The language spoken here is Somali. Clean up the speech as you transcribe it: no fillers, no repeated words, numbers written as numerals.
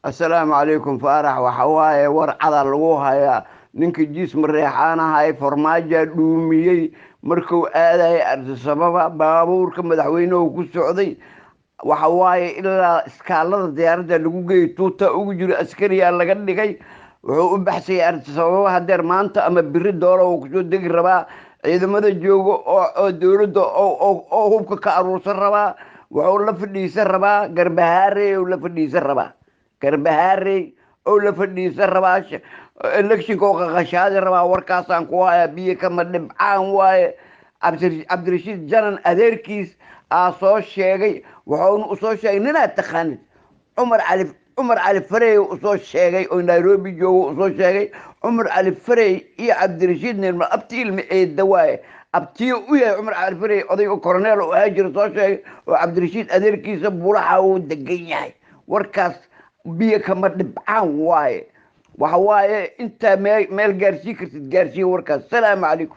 Assalaamu calaykum Faarax. Waxa waaye war cada lagu hayaa ninka Jiis Mareexaanahay Farmaaja dhuumiyey markuu aadayay Ardisababa. Baabuurka madaxweynuhu ku socday waxa waaye ilaa iskaalada diyaaradda lagu geeyey, tuuta ugu jiro, askariyaa laga dhigay. Wuxuu u baxsayay Ardisababa. Hadeer maanta ama biri doola uu kusoo degi rabaa. Ciidamada joogo oo dowladda oo hubka ka aruursan rabaa. Wuxuu la fadhiisan rabaa Garbahaarey, uu la fadhiisan rabaa Garbahaarey oo la fadhiisan rabaa, electionka oo qaqashaadi rabaa. Warkaasaan ku hayaa, biyo kama dhibcaan waaye. Cabdirashiid Janan adeerkiis aa soo sheegay, wuxuuna usoo sheegay ninaad taqaanid, Cumar Cali, Cumar Cali Farey usoo sheegay oo Nairobi joogo usoo sheegay. Cumar Cali Farey iyo Cabdirashiid nilma abti ilma eedda waaye, abtiyo u yahay Cumar Cali Farey, odayga koroneel oo ahaa jira soo sheegay oo Cabdirashiid adeerkiisa Buraxa uu degan yahay. Warkaas biyo kama dhibcaan waaye. Waxa waaye intaa meel gaarsii kartid gaarsii warkaas. Salaamu calaykum.